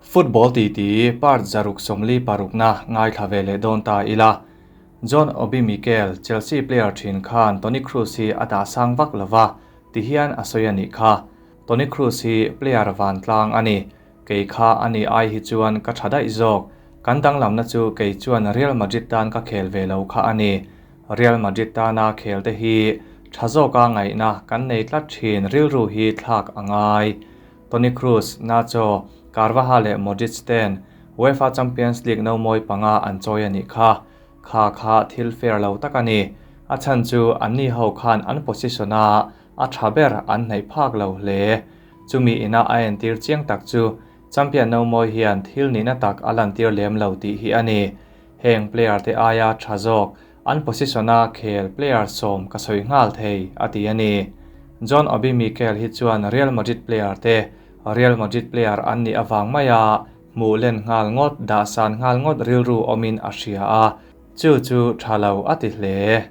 Football titi part 146na ngaithla ve leh dawn ta ila. John Obi Mikel, Chelsea player thin khan Toni Kroos hi a dah sang vak lova, ti hian a sawi a nih kha. Toni Kroos hi player vantlang a ni. Kei kha a ni ai hi chuan ka tha daih zawk. Kan danglamna chu kei chuan Real Madrid tan ka khel ve lo kha a ni. Real Madrid tana khel te hi tha zawka ngaihna kan nei tlat thin rilru hi thlak a ngai. Toni Kroos, Nacho, Carvajal leh Modric ten UEFA Champions League no mawi panga an chawi a nih kha. Kha kha thil fair lo tak a ni. A chhan chu anni ho khan an position a a tha ber an hnaih phak lo hle. Chumi ina a entir chiang tak chu champion no mawi hian thil nihna tak a lantir lem lo tih hi a ni. Heng player te aia tha zawk an position a khel player 10 ka sawi nghal thei a ti a ni. John Obi Mikel hi chuan Real Madrid player te Real Madrid player an nih awang maia hmuh len nghal ngawt dah san nghal ngawt rilru awmin a hria a, chu chu tha lo a ti hle.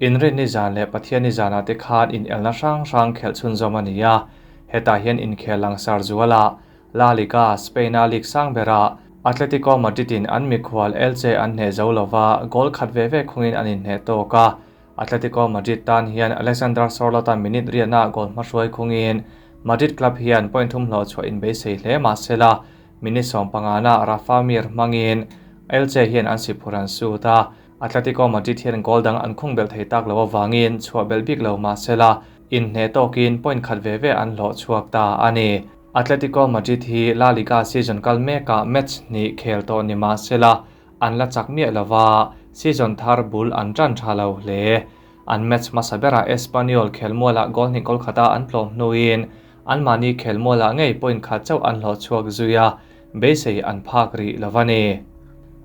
Inrin ni zan leh Pathian ni zanah te khan in elna hrang hrang khelh chhunzawm a ni a, hetah hian inkhel langsar zuala La Liga, Spain a league sang bera Atletico Madrid in an mikhual Elche an hneh zo lova goal khat ve ve khungin an inhneh tawk a. Atletico Madrid tan hian Alexander Sorloth-a minute riahna goal hmahruai khungin Madrid club hian point thum hlawh chhuah inbeisei hle mahsela minute 15na Rafa Mir hmangin Elche hian an si phur an sut a. Atletico Madrid hian goal dang an khung belh thei tak lo awangin chhuah belh bik lo mahsela inhneh tawkin point khat ve ve an hlawh chhuak ta a ni. Atletico Madrid hi La Liga season kal mekah match hnih khel tawh ni mahsela an la chak miah lova, season thar bul an tan tha lo hle. An match hmasa berah Espanyol khelmualah goal hnih goal khata an tlawm hnuin anmahni khelmualah ngei point khat chauh an hlawh chhuak zui a, beisei an phak rih lova ni.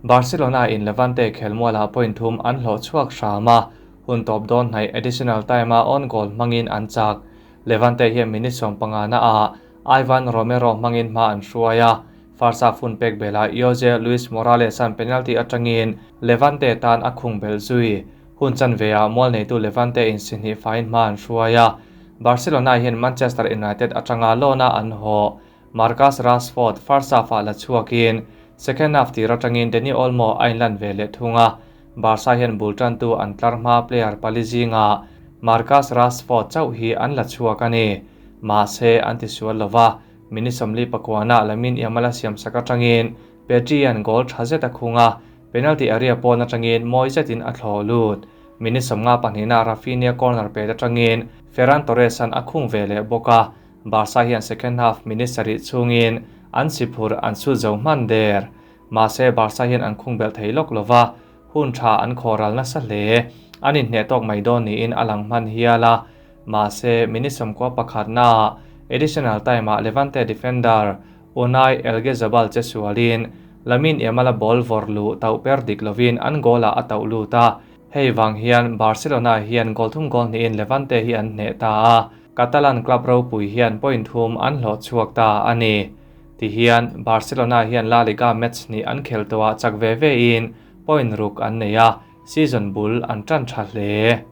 Barcelona in Levante khelmualah point thum an hlawh chhuak hram a, hun tawp dawn hnaih additional time a own goal hmangin an chak. Levante hian minute 15 na a Ivan Romero hmangin hma an hruai a, first half hun pek bela Jose Luis Morales an penalty atangin Levante tan a khung bel zui. Hun chan ve a mual neitu Levante in si hnih fain hma an hruai a, Barcelona hian Manchester United atanga lawna an haw. Marcus Rashford first half ah la chhuakin second half tir atangin Dani Olmo a inlan ve leh thung a, Barca hian bul tantu an tlar hma player pali zinga Marcus Rashford chauh hi an la chhuak a ni. Mahse an ti sual lova, minute 44na Lamine Yamal a siam sak atangin Pedri an goal tha zet a khung a, penalty area pawn atangin mawi zetin a thlawh lut. Minute 52na Rafinha corner pet atangin Ferran Torres an a khung ve leh bawk a, Barca hian second half minute sarih chungin an si phur an su zo hman der. Mahse Barca hian an khung belh thei lawk lova, hun tha an khawral nasa hle. An inhneh tawk mai dawn niin a lang hman hial a. Mahse minute 11na additional time ah Levante defender Unai Elgezabal che sualin Lamine Yamal a ball vawrh luh tauh per dik lovin an goal ah a tauh lut a. Hei wang hian Barcelona hian goal thum goal hnihin Levante hi an hneh ta a, Catalan club ropui hian point thum an hlawh chhuak ta a ni. Ti hian Barcelona hian La Liga match hnih an khel tawhah chak ve ve in point ruk an nei a, season bul an tan tha hle.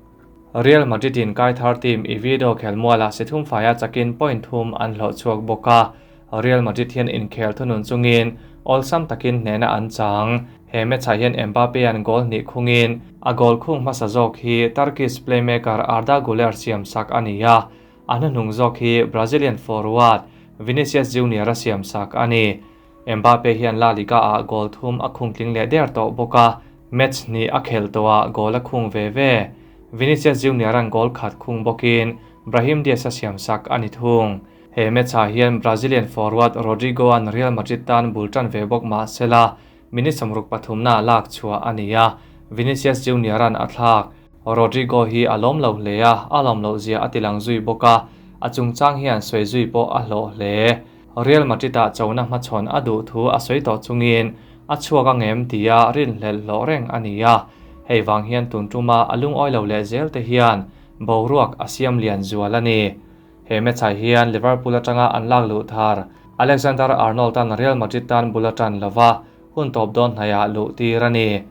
Real Madrid in kai thar team Oviedo khelmualah si thum faia chakin point thum an hlawh chhuak bawk a. Real Madrid hian inkhel thunun chungin awlsam takin hnehna an chang. He match ah hian Mbappe an goal hnih khungin a goal khung hmasa zawk hi Turkish playmaker Arda Güler siam sak a ni a, a hnuhnung zawk hi Brazilian forward Vinicius Junior a siam sak a ni. Mbappe hian La Liga ah goal thum a khung tling leh der tawh bawk a, match hnih a khel tawhah goal a khung ve ve. Vinicius Junior an goal khat khung bawkin Brahim Diaz a siam sak a ni thung. He match ah hian Brazilian forward Rodrigo an Real Madrid tan bul tan ve bawk mahsela minute 63na lak chhuah a ni a, Vinicius Junior an a thlak. Rodrigo hi a lawm lo hle a, a lawm loh zia a tilang zui bawk a, a chungchang hian sawi zui pawh a hlawh hle. Real Madrid ah chona hmachhawn a duh thu a sawi tawh chungin a chhuak a ngem tia rin hlelh hlawh reng a ni a, hei wang hian tun tuma a lungawi lo leh zel te hian boruak a siam lian zual a ni. He match ah hian Liverpool atanga an lak luh thar Alexander Arnold an Real Madrid tan bul a tan lova, hun tawp dawn hnaiah luh tir a ni.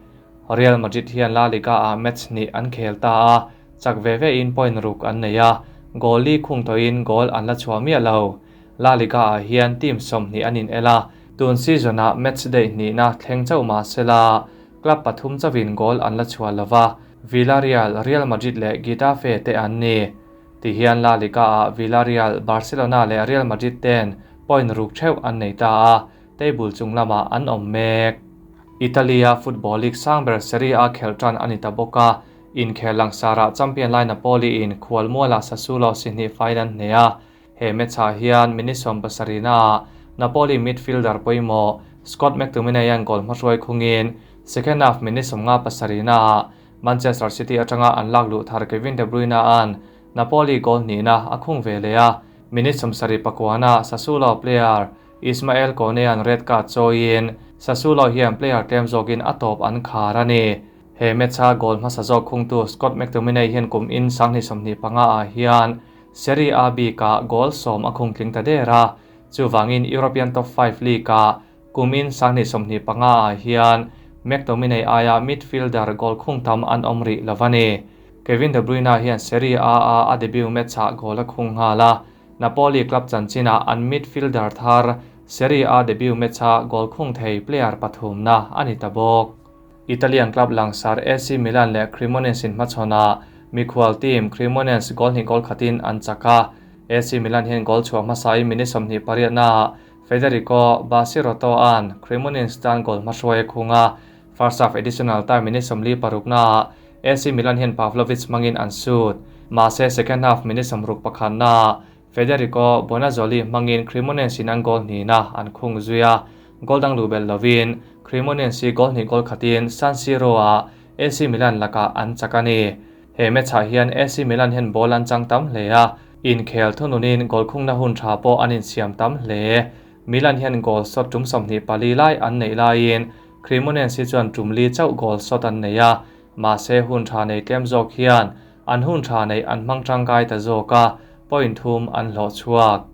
Real Madrid hian La Liga ah match hnih an khel ta a, chak ve ve in point ruk an nei a, goal li khung tawhin goal an la chhuah miah lo. La Liga ah hian team 20 an in el a, Tun season-ah match day hnihna thleng chauh mah sela, club pathum chauhin goal an la chhuah lova, Villarreal, Real Madrid leh Getafe te an ni. Tihian La Liga-ah Villarreal, Barcelona leh Real Madrid ten point ruk theuh an nei ta a, table chung lamah an awm mek. Italy-a football league sang ber Serie A khelh tan a ni ta bawk a, inkhel langsarah champion lai Napoli-in khualmualah Sassuolo si hnih faiin an hneh a. He match-ah hian minute 70-naah Napoli midfielder pawimawh Scott McTominay-a'n goal hmahruai khungin second half minute 57-naah Manchester City atanga an lak luh thar Kevin De Bruyne-a'n Napoli goal hnihna a khung ve leh a, minute 79-ah Sassuolo player Ismael Kone-a'n red card chawiin Sassuolo hian player tlem zawkin a tawp an khar a ni. He match-a goal hmasa zawk khungtu Scott McTominay hian kum in 2025-ah hian Serie A bikah goal 10 a khung tling ta der a, chuvangin European Top 5 League-ah kum in 2025-ah hian McTominay aia midfielder goal khung tam an awm rih lo a ni. Kevin De Bruyne hian Serie A-a a debut match-ah goal a khung nghal a, Napoli club chanchinah an midfielder thar Serie A debut match-a goal khung thei player pathumna a ni ta bawk. Italian club langsar AC Milan leh Cremonese in hmachhawnah mikhual team Cremonese goal hnih goal khatin an chak a. AC Milan hian goal chhuah hmasain minute 28-naah Federico Baschirotto-a'n Cremonese tan goal hmahruai a khung a. First half additional time minute 46-naah AC Milan hian Pavlovic hmangin an sut. Mahse second half minute 61-naah Federico Bonazzoli hmangin Cremonese in an goal hnihna an khung zui a. Goal dang luh belh lovin Cremonese goal hnih goal khatin San Siro-ah AC Milan lakah an chak a ni. He match-ah hian AC Milan hian ball an chang tam hle a, inkhel thununin goal khungna hun tha pawh an insiam tam hle. Milan hian goal shot tum 24 lai an neih laiin Cremonese chuan tum li chauh goal shot an nei a, mahse hun tha nei tlem zawk hian an hun tha nei an hmang tangkai ta zawk a, point thum an hlawh chhuak.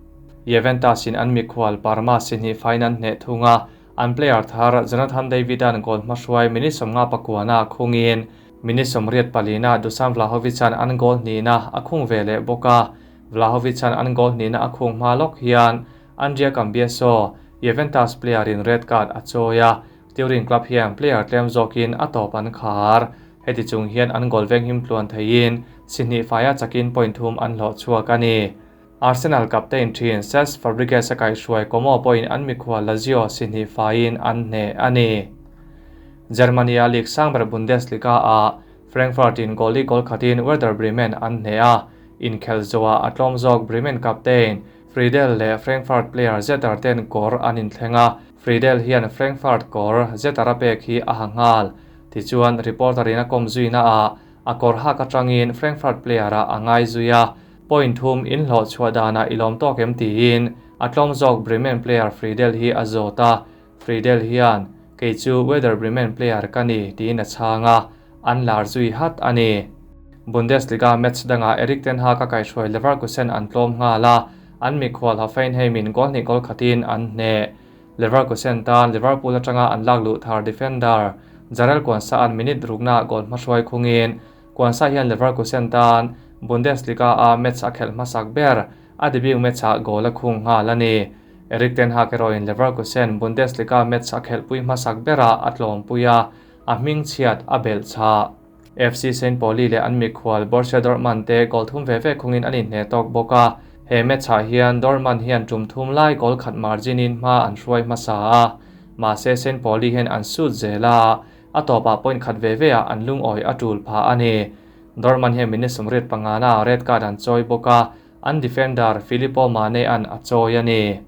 Juventus in an mikhual Parma si hnih faiin an hneh thung a, an player thar Jonathan David-a'n goal hmahruai minute 59-ah khungin minute 84-ah Dusan Vlahovic-a'n an goal hnihna a khung ve leh bawk a. Vlahovic-a'n an goal hnihna a khung hma lawk hian Andrea Cambiaso, Juventus player in red card a chawi a, Turin club hian player tlem zawkin a tawp an khar. Heti chung hian an goal veng him tluan theiin si hnih faia chakin point thum an hlawh chhuak a ni. Arsenal captain thin Cesc Fabregas a kaihhruai Como pawhin an mikhual Lazio si hnih faiin an hneh a ni. Germany-a league sangber Bundesliga-ah Frankfurt in goal li goal khatin Werder Bremen an hneh a, inkhel zawhah a tlawm zawk Bremen captain Friedel leh Frankfurt player Zetter ten kawr an inthleng a, Friedel hian Frankfurt kawr Zetter a pek hi a ha nghal. Tichuan reporter in a kawm zuina ah a kawr hak atangin Frankfurt player ah a ngai zui a, point thum in hlawh chhuah danah i lawm tawk em tiin a tlawm zawk Bremen player Friedel hi a zawt a, Friedel hian kei chu Werder Bremen player ka ni tiin a chhang a, an lar zui hat a ni. Bundesliga match dangah Erik ten Hag a kaihhruai Leverkusen an tlawm nghal a, an mikhual Hoffenheim in goal hnih goal khatin an hneh. Leverkusen tan Liverpool atanga an lak luh thar defender Jarell Quansah an minute ruknaah goal hmahruai khungin Quansah hian Leverkusen tan Bundesliga-a match a khelh hmasak ber a debut match-ah goal a khung nghal a ni. Erik ten Hag erawhin Leverkusen Bundesliga match a khelhpui hmasak berah a tlawmpui a, a hming chhiat a belh chah. FC St Pauli leh an mikhual Borussia Dortmund te goal thum ve ve khungin an inhneh tawk bawk a, he match-ah hian Dortmund hian tum thum lai goal khat margin in hma an hruai hmasa a, mahse St Pauli hian an sut zel a, a tawpah point khat ve ve ah an lungawi a tul phah a ni. Dortmund hian minute 85-ah red card an chawi bawk a, an defender Filippo Mane an a chawi a ni.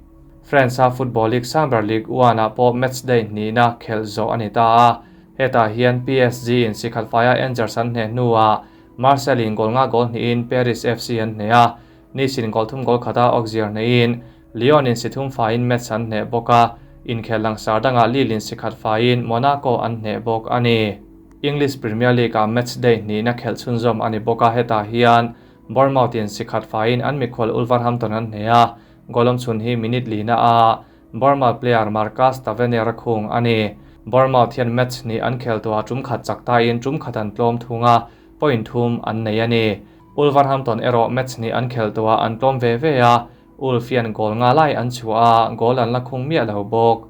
France-a Football League sangber Ligue 1-ah pawh match day hnihna khelh zawh a ni ta a, hetah hian PSG in sikhat faia Angers an hneh hnuah Marseille in goal nga goal hnihin Paris FC an hneh a, Nice in goal thum goal khata Auxerre hnehin Lyon in si thum faiin match an hneh bawk a, inkhel langsar dangah Lille in sikhat faiin Monaco an hneh bawk a ni. English Premier League-ah match day hnihna khelh chhunzawm a ni bawk a, hetah hian Bournemouth in sikhat faiin an mikhual Wolverhampton an hneh a, goal awm chhun hi minute lina a Bournemouth player Marcus Tavernier a khung a ni. Bournemouth hian match hnih an khel tawh a, tum khat chak tain tum khat an tlawm thung a, point thum an nei a ni. Wolverhampton erawh match hnih an khel tawh a, an tlawm ve ve a, Wolf hian goal nga lai an chhuah a, goal an la khung miah lo bawk.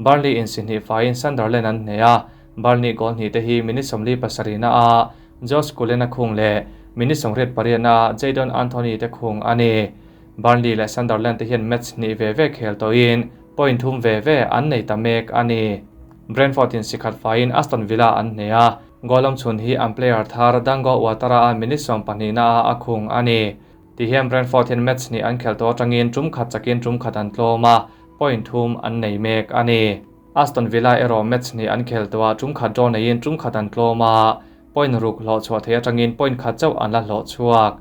Burnley in si hnih faiin Sunderland an hneh a, Burnley goal hnih te hi minute 47 na a Josh Cullen a khung leh minute 88 na a Jadon Anthony te khung a ni. Burnley leh Sunderland te hian match hnih ve ve khel tawhin point thum ve ve an nei ta mek a ni. Brentford in si khat faiin Aston Villa an hneh a, goal awm chhun hi an player thar Dango Ouattara a minute 12 na a a khung a ni. Ti hian Brentford hian match hnih an khelh tawh atangin tum khat chakin tum khat an tlawm a, point thum an nei mek a ni. Aston Villa erawh match hnih an khel tawh a, tum khat draw neiin tum khat an tlawm a, point ruk hlawh chhuah thei atangin point khat chauh an la hlawh chhuak.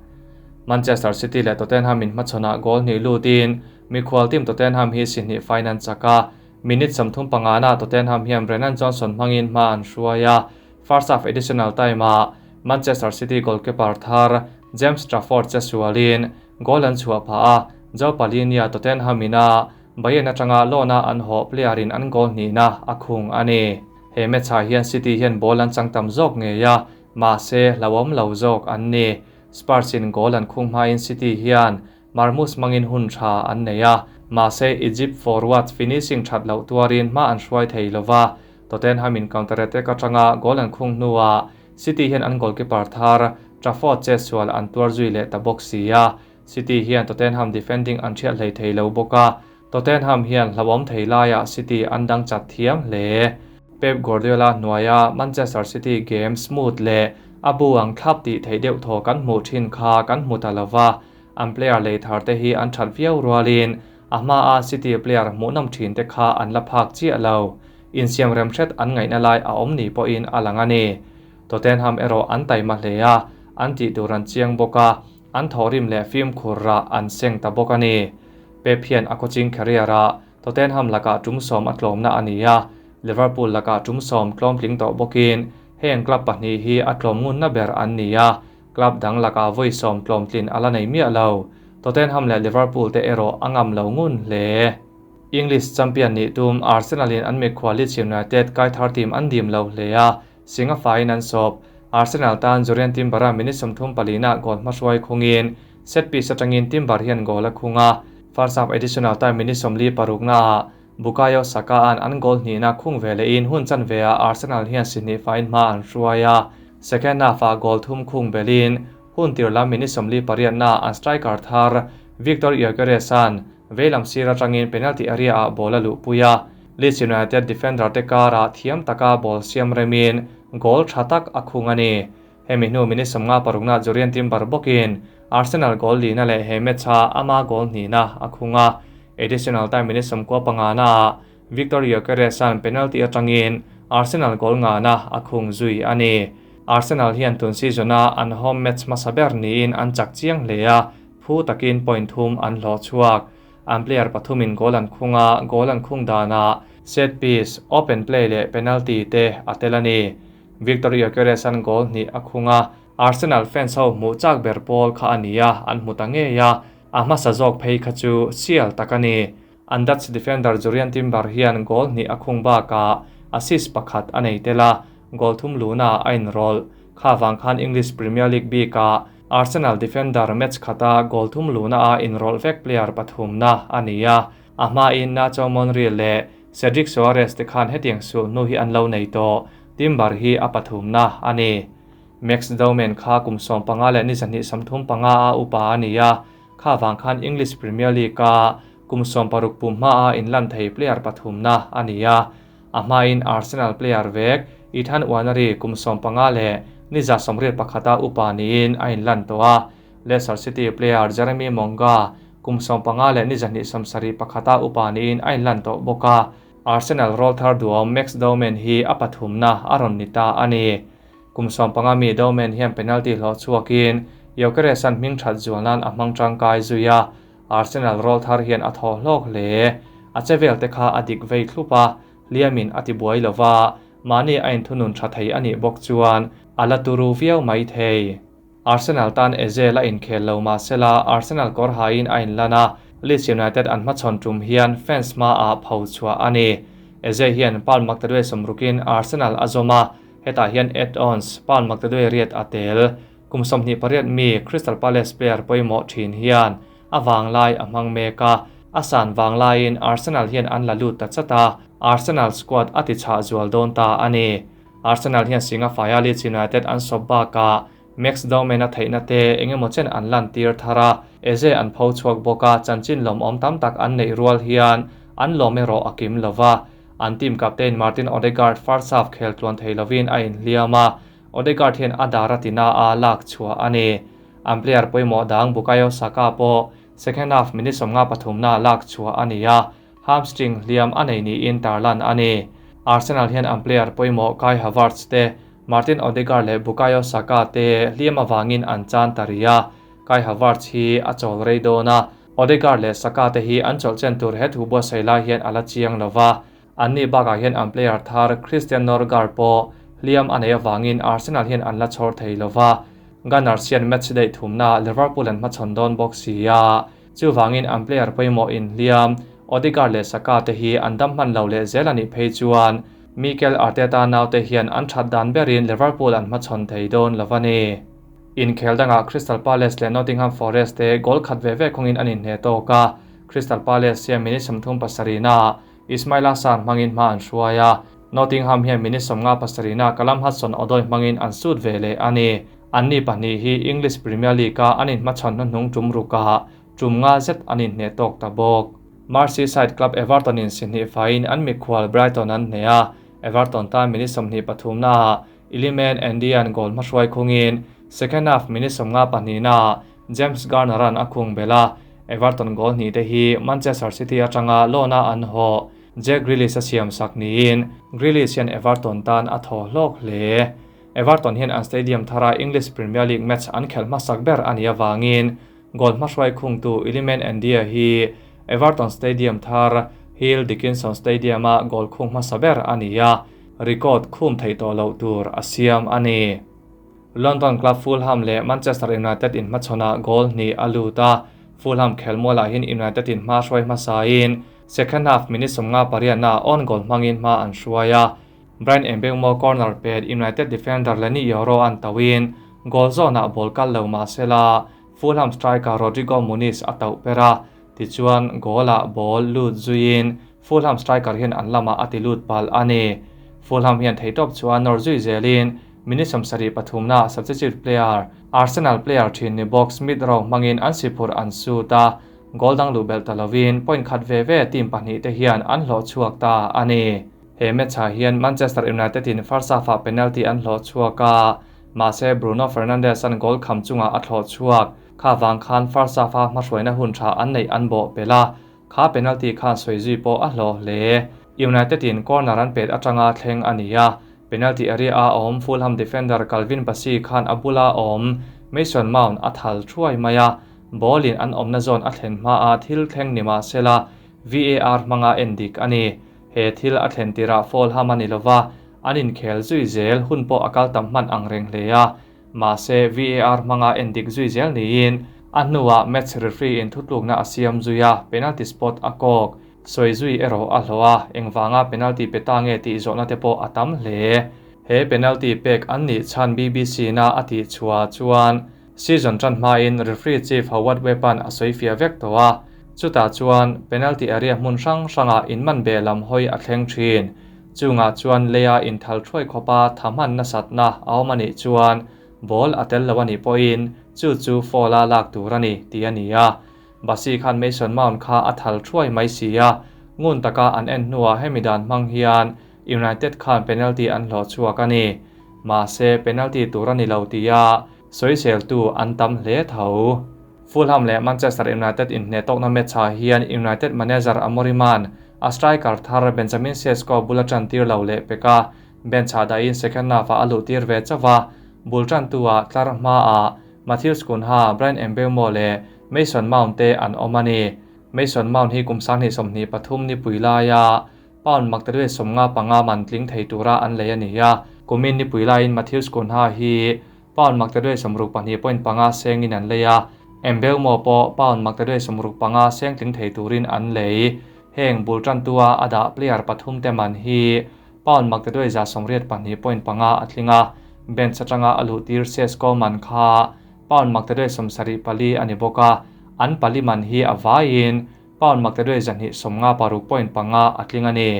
Manchester City leh Tottenham in hmachhawnah goal hnih lutin mikhual team Tottenham hi si hnih fine an chak a, minute 35 na Tottenham hian Brennan Johnson hmangin hma an hruai a, first half additional time ah Manchester City goalkeeper thar James Trafford che sualin goal an chhuah phah a, Joe Palhinha Tottenham in a Bayern atanga loan a an hawh player in an goal hnih na a khung a ni. He match ah hian City hian ball an chang tam zawk ngei a, mahse hlauhawm lo zawk an ni. Spurs in goal an khung hmain City hian Marmoush hmangin hun tha an nei a, mahse Egypt forward finishing that loh tuarin hma an hruai thei lova. Tottenham in counter attack atanga goal an khung hnuah City hian an goalkeeper thar Trafford che sual an tuar zui leh ta bawk si a. City hian Tottenham defending an thiat hlei thei lo bawk a, Tottenham hian hlauhawm thei laiah City an dang chat thiam hle. Pep Guardiola hnuaia Manchester City game smooth leh a bu ang thlap tih theih deuh thaw kan hmuh thin kha kan hmu ta lova, an player lei thar te hi an that viau rualin a hmaa City player hmuhnawm thin te kha an la phak chiah lo. Insiam rem hret an ngaihna lai a awm ni pawhin a lang a ni. Tottenham erawh an taima hle a, an tih tur an chiang bawk a, an thawhrim leh fimkhur rah an seng ta bawk a ni. Pep hian a coaching career ah Tottenham lakah tum sawm a tlawmna a ni a, Liverpool lakah tum sawm tlawm tling tawh bawkin heng club pahnih hi a tlawm ngunna ber an ni a, club dang lakah vawi sawm tlawm tlin a la nei miah lo. Tottenham leh Liverpool te erawh a ngam lo ngun hle. English champion nih tum Arsenal in an mikhual Leeds United kai thar team an dim lo hle a, singa faiin an sawp. Arsenal tan Jurrien Timber a minute 34 na goal hmahruai khungin set piece atangin Timber hian goal a khung a. First half additional time minute 46 na ah Bukayo Saka an an goal hnih na khung ve lehin hun chan ve a Arsenal hian si hnih faiin hma an hruai a. Second half ah goal thum khung belin hun tir lam minute 48 na an striker thar Victor Gyökeres an veilam sir atangin penalty area ah ball a luh pui a. Leeds United defender te kara thiam taka ball siam remin goal tha tak a khung a ni. Hemi hnu minute 56 na Jurrien Timber bawkin Arsenal goal lina leh he match a ama goal hnih na a khung a. Additional time minute 95 na Victor Gyökeres an penalty atangin Arsenal goal nga na a khung zui a ni. Arsenal hian tun season a an home match hmasa ber niin an chak chiang hle a, phu takin point thum an hlawh chhuak. An player pathumin goal an khung a, goal an khung dana set piece, open play leh penalty te a tel a ni. Victor Gyökeres an goal hnih a khung a, Arsenal fans ho hmuh chak ber pawl kha a ni a, an hmu ta ngei a, a hmasa zawk phei kha chu sial tak a ni. An Dutch defender Jurrien Timber hian goal hnih a khung bakah assist pakhat a nei tel a, goal thum luna a inrawlh. Kha wang khan English Premier League bikah Arsenal defender match khata goal thum luna a inrawlh vek player pathum na a ni a, a hmain Nacho Monreal leh Cedric Soares te khan hetiang sul hnu hi an lo nei tawh. Timber hi a pathum na a ni. Max Dowman kha kum 15 leh ni 235 a upa a ni a, kha wang khan English Premier League a kum 60 pum hma a inlan thei player pathum na a ni a. A hmain Arsenal player vek Ethan Nwaneri kum 15 leh ni 21 a upa niin a inlan tawh a. Leicester City player Jeremy Monga kum 15 leh ni 21 a upa niin a inlan tawh bawk a. Arsenal roll thar duam Max Dowman hi a pathum na a rawn ni ta a ni. Kum 15 mi Dowman hian penalty hlawh chhuakin Gyökeres an hming that zual nan a hmang tangkai zui a. Arsenal roll thar hian a thaw hlawk hle. A chevel te kha a dik vei thlup a, liamin a ti buai lova, mani a inthunun tha thei ani bawk chuan a la turu viau mai thei. Arsenal tan Eze la inkhel lo mahsela Arsenal kawr hain a inlan a, Leeds United an hmachhawn tum hian fans hma ah pho chhuah a ni. Eze hian Paul Maktaduai sawmrukin Arsenal a zawm a, hetah hian add-ons Paul Maktaduai riat a tel. Kum 28 mi Crystal Palace player pawimawh thin hian a wang lai a hmang mek a. A san vang laiin Arsenal hian an la lut ta chat a, Arsenal squad a ti chhah zual dawn ta a ni. Arsenal hian Singa faia Leeds United an sawp bakah Max Dowman-a theihna te eng emaw chen an lantir thar a, Eze an pho chhuak bawk a, chanchin lawmawm tam tak an neih rual hian an lawm erawh a kim lo va. An team captain Martin Odegaard first half khel tluan thei lovin a inhliam a, Odegaard hian a dar a tina a lak chhuah a ni. An player pawimawh dang Bukayo Saka pawh second half minute 53 na lak chhuah a ni a, hamstring hliam a nei niin tarlan a ni. Arsenal hian an player pawimawh Kai Havertz te, Martin Odegaard leh Bukayo Saka te hliam avangin an chan ta rih a, Kai Havertz hi a chawl rei dawn a, Odegaard leh Saka te hi an chawlh chen tur he thu buatsaih lai hian a la chiang lo va, anni bakah hian an player thar Christian Norgaard pawh hliam a nei avangin Arsenal hian an la chhawr thei lo va, Gunners hian match daih thumna Liverpool an hmachhawn dawn bawk si a, chuvangin an player pawimawh inhliam Odegaard leh Saka te hi an dam hman lo leh zel a nih phei chuan Mikel Arteta naute hian an that dan berin Liverpool an hmachhawn thei dawn lo a ni. Inkhel dangah Crystal Palace leh Nottingham Forest te goal khat ve ve khawngin an inhne tawk a, Crystal Palace hian minute 37 naah Ismaila Sarr hmangin hma an hruai a, Nottingham hian minute 57 naah Callum Hudson-Odoi hmangin an sut ve leh a ni. Anni pahnih hi English Premier League-a an inhmachhawn hnuhnung tum rukah tum nga zet an inhne tawk ta bawk. Merseyside club Everton in sihnih faiin an mikhual Brighton an hne a, Everton tan minute 23 naah Iliman Ndiaye goal hmahruai khungin second half minute 52 naah James Garner-an a khung bel a, Everton goal hnih te hi Manchester City atanga loan-a an haw Jack Grealish a siam sak niin Grealish hian Everton tan a thaw hlawk hle. Everton hian an stadium thara English Premier League match an khelh hmasak ber a nih avangin goal hmahruai khungtu Iliman Ndiaye hi Everton Stadium thar Hill Dickinson Stadium-a goal khung hmasa ber a ni a, record khum thei tawh loh tur a siam a ni. London club Fulham leh Manchester United in hmachhawnah goal hnih a lut a, Fulham khelmualah hian United in hma hruai hmasain second half minute 58 na own goal hmangin hma an hruai a, Bryan Mbeumo corner pet United defender Leny Yoro an tawin goal zawnah ball kal lo mahsela Fulham striker Rodrigo Muniz a tauh per a, tichuan goal-ah ball lut zuiin Fulham striker hian an lamah a ti lut pal a ni. Fulham hian theitawp chuan nawr zui zelin minute 73 na substitute player Arsenal player thin ni bawk Smith Rowe hmangin an siphur an sut a, goal dang luh belh ta lovin point khat ve ve team pahnih te hian an hlawh chhuak ta a ni. He match-ah hian Manchester United in first half-ah penalty an hlawh chhuak a, mahse Bruno Fernandes an goal kham chunga a thlawh chhuak. Kha wang khan first half-a hmahruaina hun tha an neih an bawh pel a, kha penalty khan sawi zui pawh a hlawh hle. United in corner an pet atanga thleng a ni a, penalty area a awm Fulham defender Calvin Bassey khan a bula awm Mason Mount a thal thuai mai a, ball in an awmna zawn a thlen hma a thil thleng ni mahsela VAR hmanga en dik a ni. He thil a thlen tirah Fulham a ni lova, an inkhel zui zel hun pawh a kal tam hman ang reng hle a, mahse VAR hmanga en dik zui zel niin a hnuah match referee in thutlukna a siam zui a, penalty spot a kawk. Sawi zui erawh a hlawh a, engvanga penalty pe ta nge tih zawhna te pawh a tam hle. He penalty pek an nih chhan BBC na a tih chhuah chuan season tan hmain referee chief Howard Webb-an a sawi fia vek tawh a, chutah chuan penalty area hmun hrang hranga inman be lam hawi a thleng thin. Chungah chuan leia inthal thuai khawpa thaman na satna a awm anih chuan ball a tel lo anih pawhin chu chu foul a lak tur a ni ti a ni a. Bassey khan Mason Mount kha a thal thuai mai si a, ngun taka an en hnuah hemi dan hmang hian United khan penalty an hlawh chhuak a ni. Mahse penalty tur a ni lo ti a, sawisel tu an tam hle tho. Fulham leh Manchester United inhne tawkna match-ah hian United manager Amorim-an a striker thar Benjamin Sesko bula tan tir lo leh peka bench-ah dahin second half-ah a luh tir ve chawa bul tan tu-ah tlar hmaah Matheus Cunha, Bryan Mbeumo leh Mason Mount te an awm a ni. Mason Mount hi kum 2023 ni pui laia pound 155 man tling thei tura an lei a ni a, kumin ni pui laiin Matheus Cunha hi pound 62.5 sengin an lei a, Mbeumo pawh pound 65 seng tling thei turin an lei. Heng bul tan tua a dah player pathum te man hi pound 182.5 a tling a, bench atanga a luh tir Sesko man kha pound 74 ani bawk a, an pali man hi a vaiin Pound maktaduai 256.5 a tling a ni.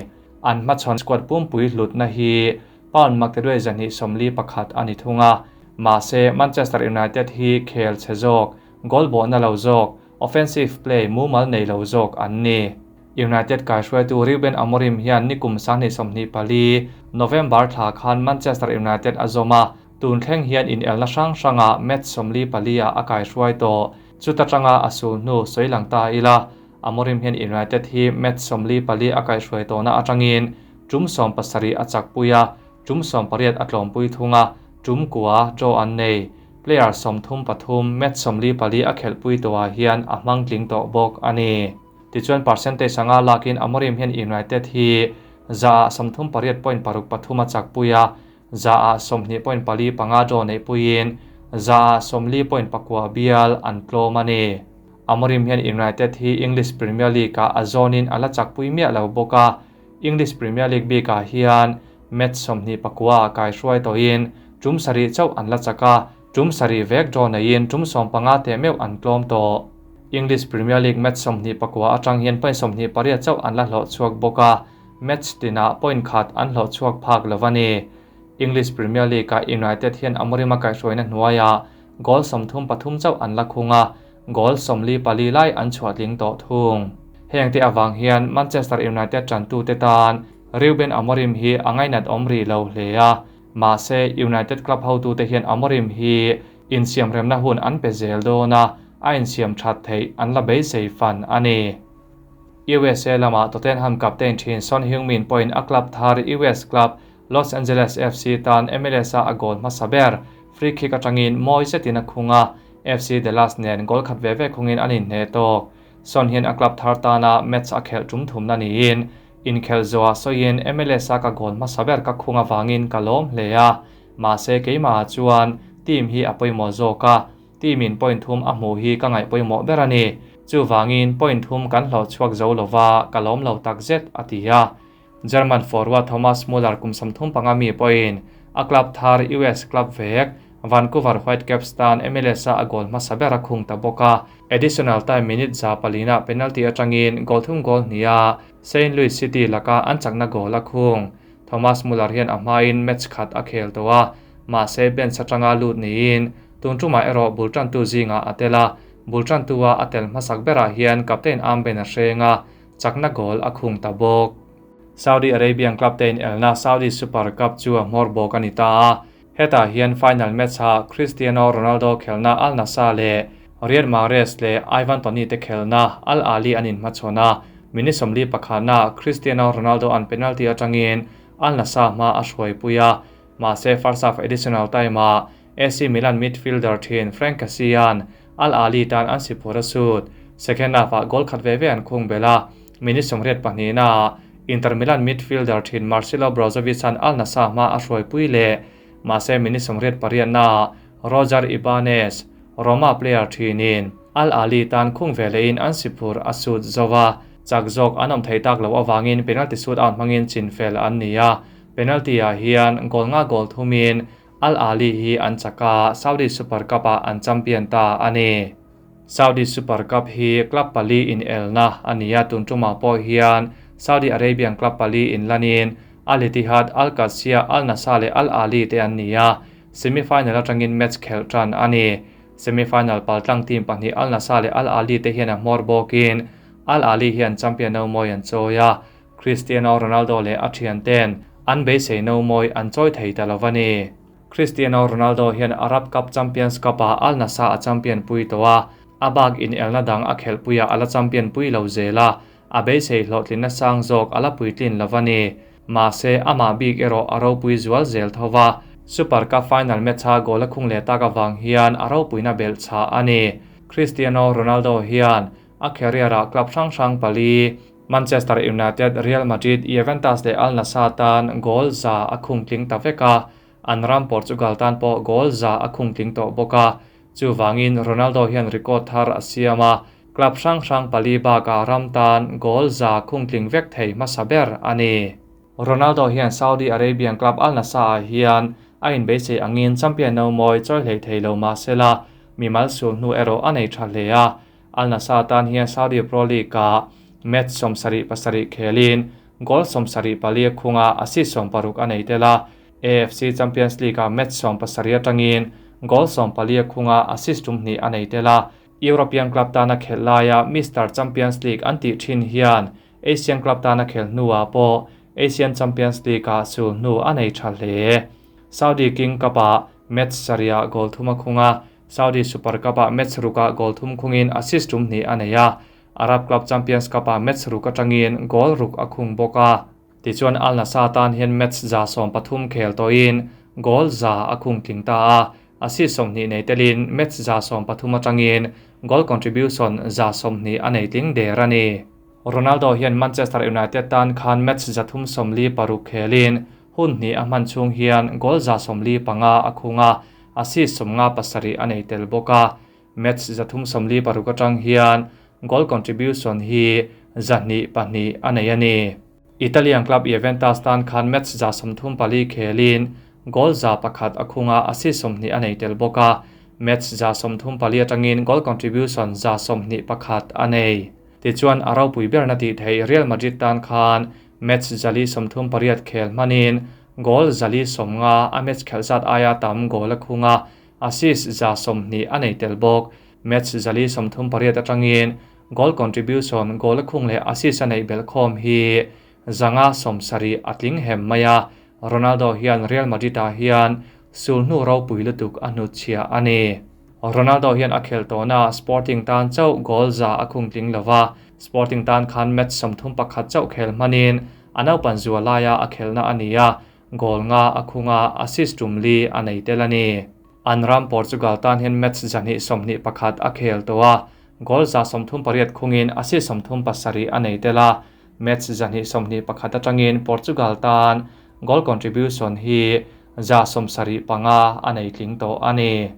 An hmachhawn squad pumpui hlutna hi pound maktaduai 241 a ni thung a. Mahse, Manchester United hi khel chhe zawk, goal bawhna lo zawk, offensive play mumal nei lo zawk an ni. United kaihruaitu Ruben Amorim hian nikum 2024 November thla khan Manchester United a zawm a, tun thleng hian inelna hrang hranga match 44 ah a kaihruai tawh. Chuta tanga a sul hnu sawi lang ta ila, Amorim hian United hi match 44 a kaihruai tawhna atangin tum 17 a chak pui a, tum 18 a tlawmpui thung a, tum kua draw an nei. Player 33 match 44 a khelhpui tawhah hian a hmang tling tawh bawk a ni. Tichuan percentage anga lakin Amorim hian United hi za ah 38.63 a chak pui a, za ah 20.45 draw nei puiin za ah 40.4 bial an tlawm a ni. Amorim hian United hi English Premier League ah a zawnin a la chak pui miah lo bawk a. English Premier League bikah hian match 29 ah kaihruai tawhin tum 7 chauh an la chak a, tum 7 vek draw neiin tum 15 te meuh an tlawm tawh. English Premier League match 29 atang hian point 28 chauh an la hlawh chhuak bawk a, match tinah point khat an hlawh chhuak phak lo a ni. English Premier League ah United hian Amorim a kaihruaina hnuaiah goal 33 chauh an la khung a, goal 44 lai an chhuah tling tawh thung. Heng te awang hian Manchester United tantu te tan Ruben Amorim hi a ngainat awm ri lo hle a, mahse United club hotu te hian Amorim hi insiam remna hun an pe zel dawn a, a insiam that theih an la beisei fan a ni. USA lama Tottenham captain thin Son Heung-min point a club thar US club Los Angeles FC tan MLS a a goal hmasa ber free kick atangin mawi zetin a khung a, FC Dallas nen goal khat ve ve khungin an inhne tawk. Son hian a club thar tana match a khelh tum thumna niin inkhel zawha sawiin MLS a ka goal hmasa ber ka khung awangin ka lawm hle a, mahse keimah chuan team hi a pawimawh zawk a, team in point thum a hmu hi ka ngaih pawimawh ber a ni. Chuwangin point thum kan hlawh chhuak zo lova ka lawm lo tak zet a ti a. German forward Thomas Muller kum 35 mi pawhin a club thar US club vek Vancouver Whitecaps tan MLS a a goal hmasa ber a khung ta bawk a. Additional time minute za palina penalty atangin goal thum goal hnia St. Louis City laka an chakna goal a khung. Thomas Muller hian a hmain match khat a khel tawh a, mahse bench atanga lut niin tun tumah erawh bul tantu zinga a tel a, bul tantu a a tel hmasak berah hian captain armband a hrenga chakna goal a khung ta bawk. Saudi Arabian club te in elna Saudi Super Cup chu a hmawr bawk a ni ta a, hetah hian final match ha Cristiano Ronaldo khelna Al Nassr leh Riyad Mahrez leh Ivan Toney te khelna Al Ahly an inhmachhawn a, minute 41 na Cristiano Ronaldo an penalty atangin Al Nassr hma a hruai pui a, mahse first half additional time ah AC Milan midfielder thin Frank Kessian Al Ahly tan an siphur a sut. Second half ah goal khat ve ve an khung bela, minute 22 na Inter Milan midfielder thin Marcelo Brozovic an Al Nassr hma a hruai pui leh, mahse minute 28 na Roger Ibanez Roma player thinin Al Ahly tan khung ve lein an siphur a sut zowa, chak zawk an awm thei tak lo awangin penalty shoot out hmangin chinfel an ni a. Penalty ah hian goal nga goal thumin Al Ahly hi an chaka Saudi Super Cup ah an champion ta a ni. Saudi Super Cup hi club pali in elna a ni a, tun tumah pawh hian Saudi Arabian club pali in lanin Al Ittihad, Al Qadsiah, Al Nassr leh Al Ahly te an ni a, semi-final atangin match khelh tan a ni. Semi-final paltlang team pahnih Al Nassr leh Al Ahly te hian a hmawr bawkin Al Ahly hian champion no mawi an chawi a, Cristiano Ronaldo leh a thian ten an beisei no mawi an chawi thei ta lo a ni. Cristiano Ronaldo hian Arab Cup Champions Cup ah Al Nassr a champion pui tawh a, a bak in elna dang a khelh puia ala champion pui lo zel a, a beisei hlawhtlinna sang zawk ala puitlin lo a ni. Mahse amah bik erawh a ropui zual zel thova, Super Cup final match a goal a khung leh tak awang hian a ropuina belh chha a ni. Cristiano Ronaldo hian a career ah club hrang hrang pali Manchester United, Real Madrid, Juventus leh Al Nassr tan goal za a khung tling ta vek a, an ram Portugal tan pawh goal za a khung tling tawh bawk a. Chuwangin Ronaldo hian record thar a siam a, club hrang hrang pali baka ram tan goal za khung tling vek thei hmasa ber a ni. Ronaldo hian Saudi Arabian club Al Nassr ah hian a inbeisei angin champion no mawi chawi hlei thei lo mahsela mimal sul hnu erawh a nei tha hle a. Al Nassr tan hian Saudi Pro League-ah match 77 khelin goal 74 a khung a, assist 60 a nei tel a. AFC Champions League-ah match 17 atangin goal 14 a khung a, assist 2 a nei tel a. European club tana khelh laia Mister Champions League an tih thin hian Asian club tana khelh hnuah pawh Asian Champions League-ah sul hnu a nei tha hle. Saudi King Cup-ah match sarihah goal thum a khung a, Saudi Super Cup-ah match rukah goal thum khungin assist 2 a nei a, Arab Club Champions Cup-ah match ruk atangin goal ruk a khung bawk a. Tichuan Al Nassr tan hian match 130 khel tawhin goal 100 a khung tling ta a, assist 20 nei telin match 130 atangin goal contribution 120 a nei tling der a ni. Ronaldo hian Manchester United tan khan match 346 khelin hun hnih a hman chhung hian goal 145 a khung a, assist 57 a nei tel bawk a. Match 346 atang hian goal contribution hi 202 a nei a ni. Italian club Juventus tan khan match 134 khelin goal 101 a khung a, assist 20 a nei tel bawk a. Match 134 atangin goal contribution 121 a nei. Tichuan a ropui berna tih theih Real Madrid tan khan match 438 khel hmanin goal 450 a match khelh zat aia tam goal a khung a, assist 120 a nei tel bawk. Match 438 atangin goal contribution goal a khung leh assist a nei bel khawm hi 170 a tling hem mai a. Ronaldo hian Real Madrid ah hian sul hnu ropui lutuk a hnutchhiah a ni. Ronaldo hian a khel tawhna Sporting tan chauh goal 100 a khung tling lova, Sporting tan khan match 31 chauh khel hmanin a naupan zua laia a khelna a ni a, goal 5 a khung a, assist 4 a nei tel a ni. An ram Portugal tan hian match 221 a khel tawh a, goal 138 khungin assist 37 a nei tel a. Match 221 atangin Portugal tan goal contribution hi 175 a nei tling tawh a ni.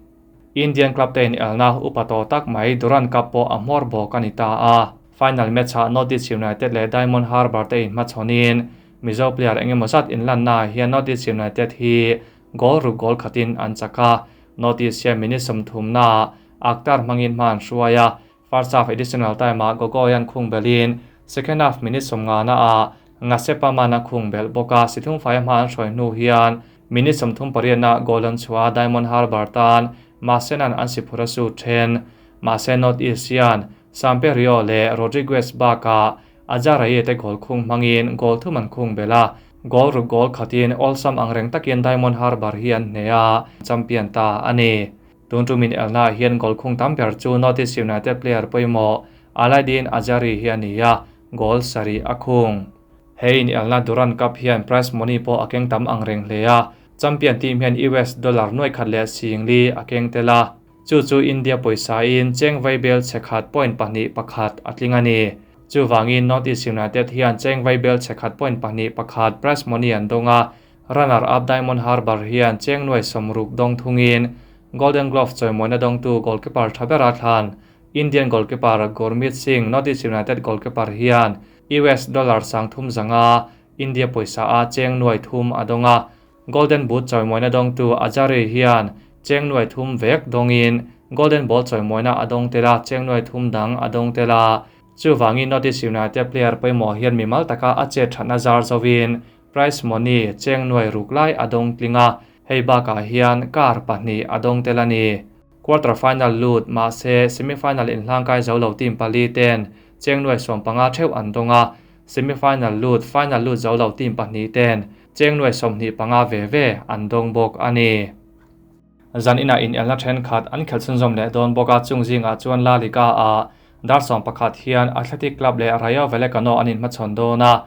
Indian club te in elna upa tawh tak mai Durand Cup pawh a hmawr bawk a ni ta a. Final match-ah North East United leh Diamond Harbour te inhmachhawnin Mizo player engemaw zat inlanna hian North East United hi goal ruk goal khatin an chak a. North East hian minute 30 naah Akhtar hmangin hma an hruai a. First half additional time-ah Gogoyan khung belin second half minute 50 naah Ngasepa man a khung bel bawk a. Si thum fai hma an hruai hnu hian minute 38 na goal an chhuah Diamond Harbour tan Masenan an si phura su then. Mahse North East hian Samperio leh Rodriguez baka Ajaraye te goal khung hmangin goal thum an khung bela, goal ruk goal khatin awlsam angreng takin Diamond Harbour hi an hne a, champion ta a ni. Tun tumin elna hian goal khung tam ber chu North East United player pawimawh Aladdin Ajari hi a ni a, goal 7 a khung. Hei in elna Durand Cup hian prize money pawh a keng tam angreng hle a, champion team hian US dollar 1,040 a keng tel a. Chu chu India pawisa in cheng vaibel chekhat point 2.1 a tling a ni. Chu wangin North East United hian cheng vaibel chekhat point 2.1 prize money an dawng a. Runner up Diamond Harbour hian cheng 60,000 dawng thungin Golden Glove chawimawina dawngtu goalkeeper thabera thlan Indian goalkeeper Gurmeet Singh North East United goalkeeper hian US dollar 350,000 India pawisa a cheng 300,000 a dawng a. Golden Boot chawimawina dawngtu Ajari hian cheng 300,000 vek dawngin Golden Ball chawimawina a dawng tel a, cheng 300,000 dang a dawng tel a. Chu wangin North East United player pawimawh hian mimal taka a che thatna zar zovin prize money cheng 600,000 lai a dawng tling a, hei bakah hian car 2 a dawng tel a ni. Quarter final lut mahse semi-final inhlangkai zo lo team pali ten cheng 15,000 theuh an dawng a, semi-final lut final lut zo lo team 2 ten cheng 25,000 ve ve an dawng bawk a ni. Zan ina in elna then khat an khel chhunzawm leh dawn bawk a, chung zingah chuan La Liga a dar 11 hian Athletic Club leh Rayo Vallecano an inhmachhawn dawn a,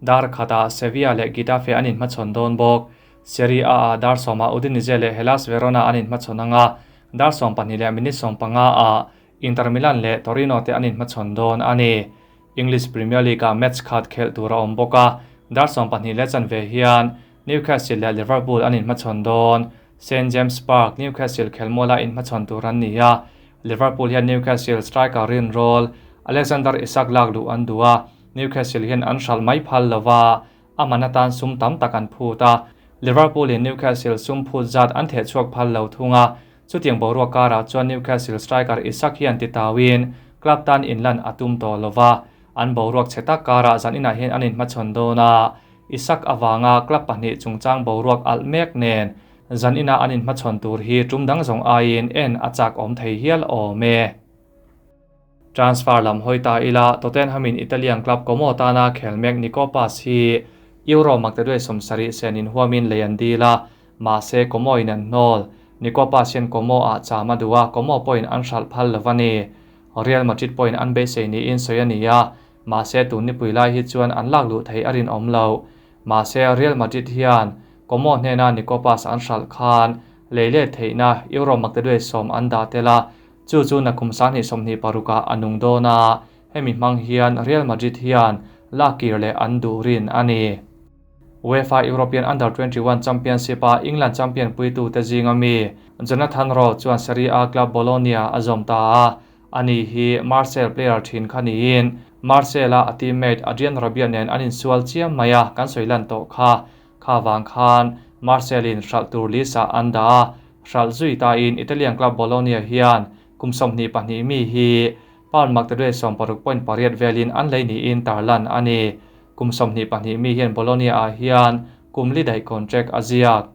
dar khatah Sevilla leh Getafe an inhmachhawn dawn bawk. Serie A a dar 10 Udinese leh Hellas Verona an inhmachhawn anga, dar 12 leh minute 15 a Inter Milan leh Torino te an inhmachhawn dawn a ni. English Premier League a match khat khel tur a awm bawk a, dar 12 leh chanve hian Newcastle leh Liverpool an inhmachhawn dawn. St James Park Newcastle khelmuala inhmachhawn tur an ni a. Liverpool hian Newcastle striker rin roll Alexander Isak lak luh an duh a, Newcastle hian an hral mai phal lova, a man atan sum tam tak an phut a. Liverpool in Newcastle sum phut zat an theh chhuak phal lo thung a, chutiang boruak karah chuan Newcastle striker Isak hian ti tawin Club tan inlan a tum tawh lo va, an boruak chhe tak karah zaninah hian an inhmachhawn dawn a, Isak avanga club pahnih chungchang boruak alh mek nen zanina an inhmachhawn tur hi tum dang zawng aiin en a chak awm thei hial awm e. Transfer lam hawi ta ila, Tottenham in Italian club Como tana khel mek Nico Paz hi Euro maktaduai 70 sen inhuamin lei an dil a, mahse Como in an hnawl. Nico Paz hian Como ah cham a duh a, Como pawhin an hralh phal lo a ni. Real Madrid pawhin an beisei niin sawi a ni a, mahse tun nipui lai hi chuan an lak luh theih a rinawm lo. Mahse Real Madrid hian Como hnena Nico Paz an hralh khan lei let theihna Euro maktaduai 10 an dah tel a, Chu chu nakum 2026 ah a nung dawn a, hemi hmang hian Real Madrid hian lak kir leh an duh rin a ni. UEFA European Under 21 Championship a England champion puitu te zinga mi Jonathan Rowe chuan Serie A club Bologna a zawm ta a, ani hi Marseille player thin kha niin Marseille a a teammate Adrien Rabiot nen an insual chiam mai a, kan sawi lan tawh kha. Kha vang khan Marseille in hralh tur list-ah an dah a, hralh zui tain Italian club Bologna hian kum 22 mi hi pound maktaduai 16.8 velin an lei niin tarlan a ni. Kum 22 mi hian Bologna ah hian kum li daih contract a ziak.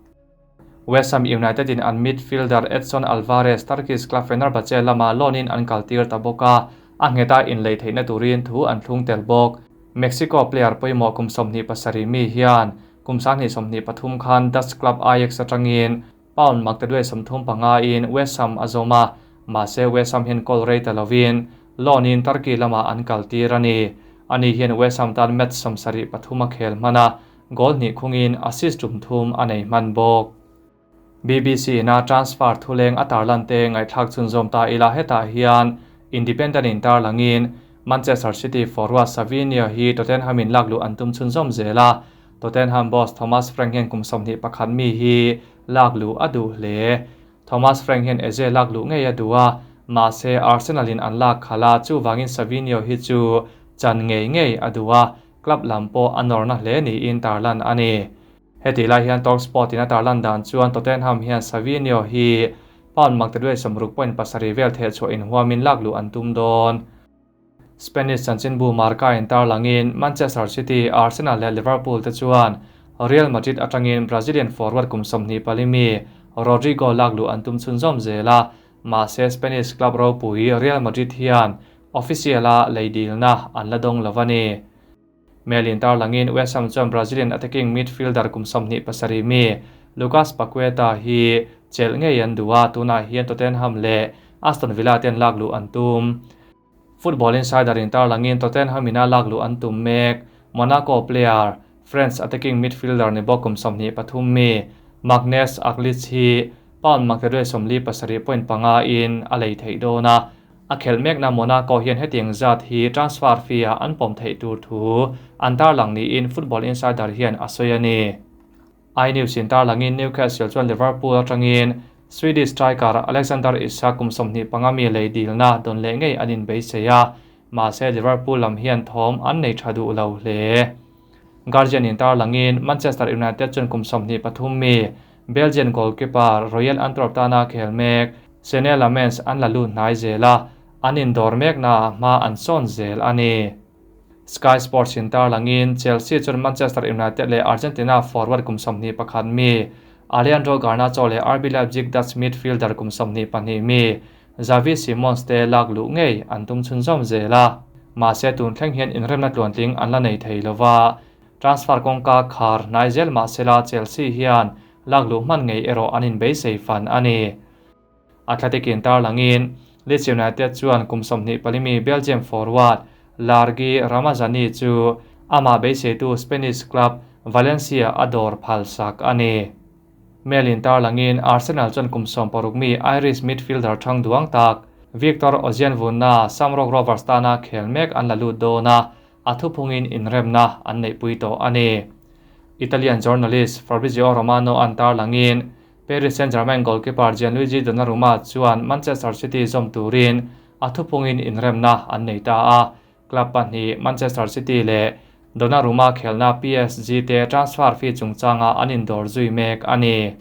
West Ham United in an midfielder Edson Alvarez Turkish club Fenerbahce lama loan in an kaltir ta bawk a, a ngheta inlei theihna turin thu an thlung tel bawk. Mexico player pawimawh kum 27 mi hian kum 2023 khan Dutch club Ajax atangin pound maktaduai 35 in West Ham a zawm a, mahse West Ham hian goal rei ta lovin loan in Turkey lama an kaltir a ni. Ani hian West Ham tan match 73 a khel hman a, goal hnih khungin assist tum thum a nei hman bawk. BBC na transfer thuleng a tarlan te ngaihthlak chhunzawm ta ila, hetah hian Independent in tarlangin Manchester City forward Savinho hi Tottenham in lakluh an tum chhunzawm zel a, Tottenham boss Thomas Frank hian kum 21 mi hi lakluh a duh hle. Thomas Frank hian Eze lakluh ngei a duh a, mahse Arsenal in an lak khala, chuwangin Savinho hi chu chan ngei ngei a duh a, club lam pawh a nawrna hle niin tarlan a ni. Heti lai hian Talksport in a tarlan dan chuan Tottenham hian Savinho hi pound maktaduai 60.7 vel theh chhuah inhuamin lakluh an tum dawn. Spanish chanchinbu Marca in tarlangin Manchester City, Arsenal leh Liverpool te chuan Real Madrid atangin Brazilian forward kum 24 mi Rodrigo lakluh an tum chhunzawm zel a, mahse Spanish club ropui Real Madrid hian official a lei dilna an la dawng lo a ni. Mail in tarlangin West Ham chuan Brazilian attacking midfielder kum 27 mi Lucas Paqueta hi chelh ngei an duh a, tunah hian Tottenham leh Aston Villa ten lakluh an tum. Football Insider in tarlangin Tottenham ina lakluh an tum mek Monaco player French attacking midfielder ni bawk kum 23 mi Maghnes Akliouche hi pound maktaduai 47.5 in a lei theih dawn a, a khel mekna Monaco hian hetiang zat hi transfer fee a an pawm theih tur thu an tarlang niin Football Insider hian a sawi a ni. iNews in tarlangin Newcastle chuan Liverpool atangin Swedish striker Alexander Isak kum 25 mi lei dilna don leh ngei an inbeisei a, mahse Liverpool lam hian thawm an nei tha duh lo hle. Guardian in tarlangin Manchester United chuan kum 23 mi Belgian goalkeeper Royal Antwerp tana khel mek Senne Lammens an la lut hnai zel a, an indawr mekna hma an sawn zel a ni. Sky Sports in tarlangin Chelsea chuan Manchester United leh Argentina forward kum 21 mi Alejandro Garnacho leh RB Leipzig Dutch midfielder kum 22 mi Xavi Simons te lakluh ngei an tum chhunzawm zel a, mahse tun thleng hian inremna tluantling an la nei thei lova. Transfer kawngka khar hnai zel mahsela Chelsea hian lakluh hman ngei erawh an inbeisei fan a ni. Athletic in tarlangin Leeds United chuan kum 24 mi Belgium forward Largi Ramazani chu ama beiseitu Spanish club Valencia a dawr phal sak a ni. Mail in tarlangin Arsenal chuan kum 16 mi Irish midfielder thang duang tak Victor Ojianvuna Shamrock Rovers tana khel mek an la lut dawn a, a thuphungin inremna an neih pui tawh a ni. Italian journalist Fabrizio Romano an tarlangin Paris Saint-Germain goalkeeper Gianluigi Donnarumma chuan Manchester City zawm turin a thuphungin inremna an nei ta a, club pahnih Manchester City leh Donnarumma khelna PSG te transfer fee chungchanga an indawr zui mek a ni.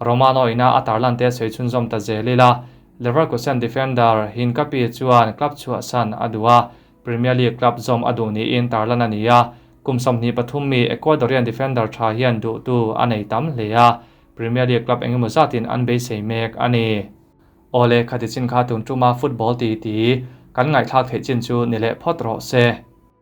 Romano ina a tarlan te sawi chhunzawm ta zel ila. Leverkusen defender Hincapi chuan club chhuahsan a duh a, Premier League club zawm a duh niin tarlan a ni a, kum 23 mi Ecuadorian defender tha hian duhtu a nei tam hle a, Premier League club engemaw zatin an beisei mek a ni. Awle, khati chin kha tun tuma football ti ti kan ngaihthlak theih chin chu ni leh phawt rawh se.